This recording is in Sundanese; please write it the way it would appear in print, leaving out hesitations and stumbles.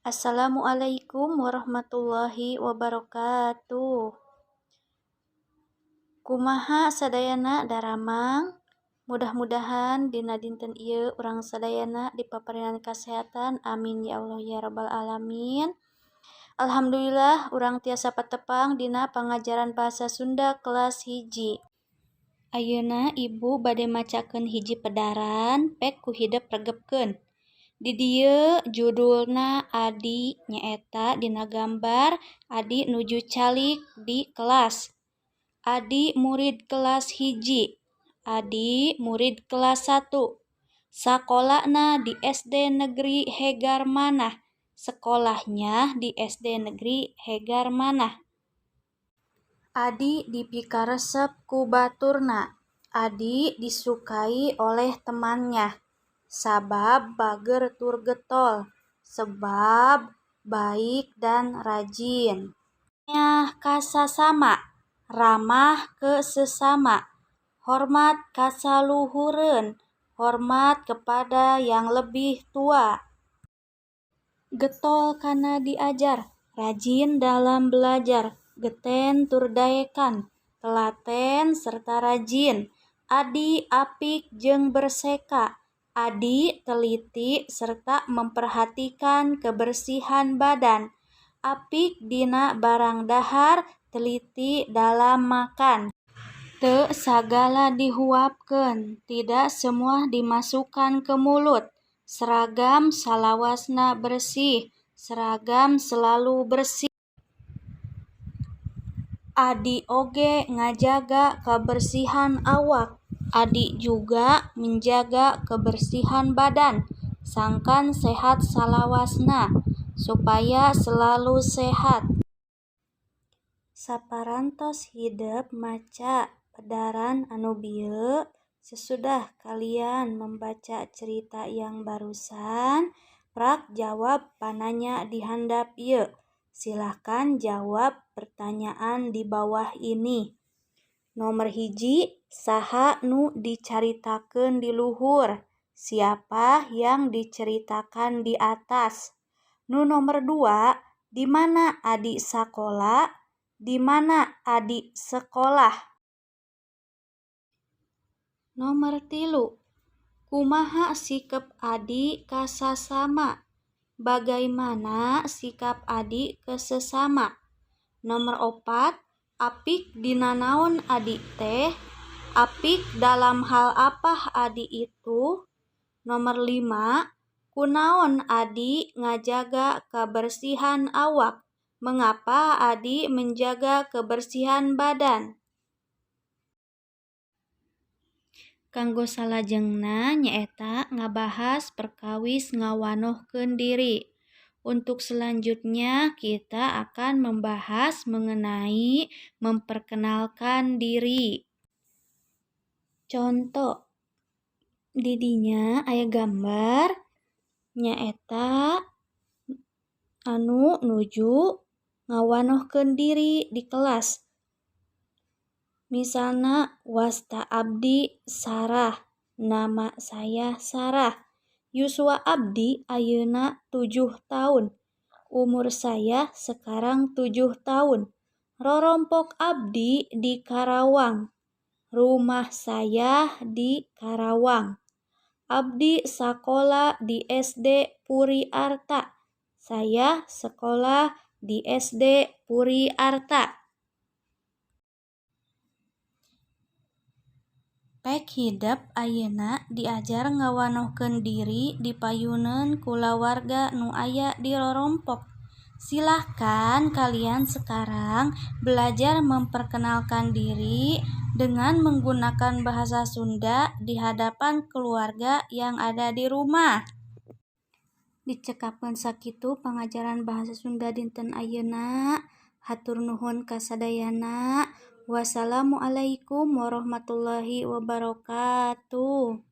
Assalamualaikum warahmatullahi wabarakatuh. Kumaha sadayana daramang? Mudah-mudahan dina dinten ieu urang sadayana dipaparinan kasehatan, amin ya Allah ya rabbal alamin. Alhamdulillah urang tiasa patepang dina pangajaran bahasa Sunda kelas 1. Ayeuna ibu bade macakeun hiji pedaran pek ku hidep regepkeun. Di dieu judulna Adi, nyaeta dina gambar Adi nuju calik di kelas. Adi murid kelas 1. Adi murid kelas 1. Sakolana di SD Negeri Hegarmanah. Sekolahnya di SD Negeri Hegarmanah. Adi dipikaresep ku baturna. Adi disukai oleh temannya. Sabab bager tur getol. Sebab baik dan rajin. Nyah ka sasama, ramah ke sesama. Hormat ka saluhureun, hormat kepada yang lebih tua. Getol kana diajar, rajin dalam belajar. Geten tur daekan, telaten serta rajin. Adi apik jeung berseka. Adi teliti serta memperhatikan kebersihan badan. Apik dina barang dahar, teliti dalam makan. Teu sagala dihuapkeun, tidak semua dimasukkan ke mulut. Seragam salawasna bersih, seragam selalu bersih. Adi oge ngajaga kabersihan awak. Adi juga menjaga kebersihan badan. Sangkan sehat salawasna, supaya selalu sehat. Saparantos hidep maca pedaran anu bieu, sesudah kalian membaca cerita yang barusan, prak jawab pananya di handap ieu. Silahkan jawab pertanyaan di bawah ini. Nomor 1, saha nu dicaritakeun di luhur? Siapa yang diceritakan di atas? Nu nomor 2, di mana Adi sakola? Di mana Adi sekolah? Nomor 3, kumaha sikep Adi ka sasama? Bagaimana sikap Adi ke sesama? Nomor 4, apik dina naon Adi teh? Apik dalam hal apa Adi itu? Nomor 5, kunaon Adi ngajaga kabersihan awak? Mengapa Adi menjaga kebersihan badan? Kanggo salajengna nyaeta ngabahas perkawis ngawanohkeun diri. Untuk selanjutnya kita akan membahas mengenai memperkenalkan diri. Contoh, di dinya aya gambar nyaeta anu nuju ngawanohkeun diri di kelas. Misalna wasta abdi Sarah, nama saya Sarah. Yuswa abdi ayeuna 7 tahun. Umur saya sekarang 7 tahun. Rorompok abdi di Karawang. Rumah saya di Karawang. Abdi sakola di SD Puri Arta. Saya sekolah di SD Puri Arta. Pek hidep ayeuna diajar ngawanohkeun diri dipayuneun kulawarga nu aya di rorompok. Silahkan kalian sekarang belajar memperkenalkan diri dengan menggunakan bahasa Sunda di hadapan keluarga yang ada di rumah. Dicekapkeun sakitu pangajaran bahasa Sunda dinten ayeuna. Hatur nuhun ka sadayana. Wassalamualaikum warahmatullahi wabarakatuh.